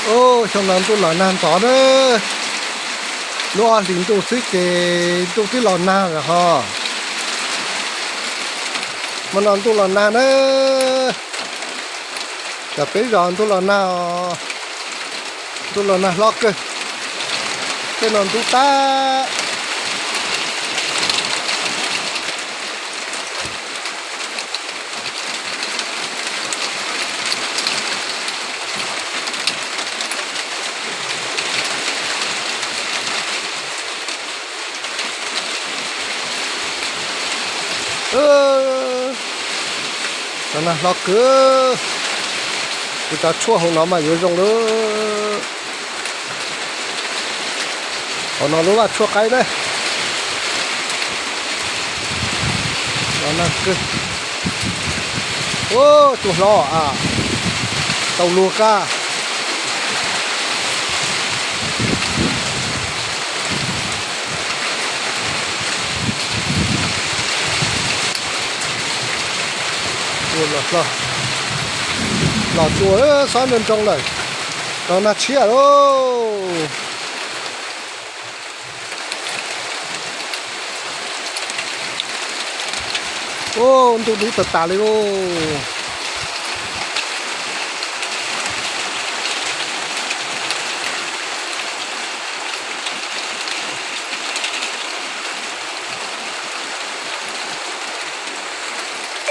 Xyoo no ntuj los nag ntxov na. Lub ob hlis ntuj xwb ces ntuj twb los nag lawm ho. Hmo no ntuj los nag na. Cov peb zos ntuj los nag os. Ntuj los nag hlob kawg. Tej no ntub tag. Los nag hlob kawg. Kuv cov tshuaj hauv no mas yuav zoo lawm. Hauv no lub vaj tshuaj qaib na. Los nag kawg. Ub, tsuj hlob a. Tau luag kab. Los tsuas xob nroo nroo lawm. Los nag tshiab lauj. Ub, ntuj dub tas tas li lauj.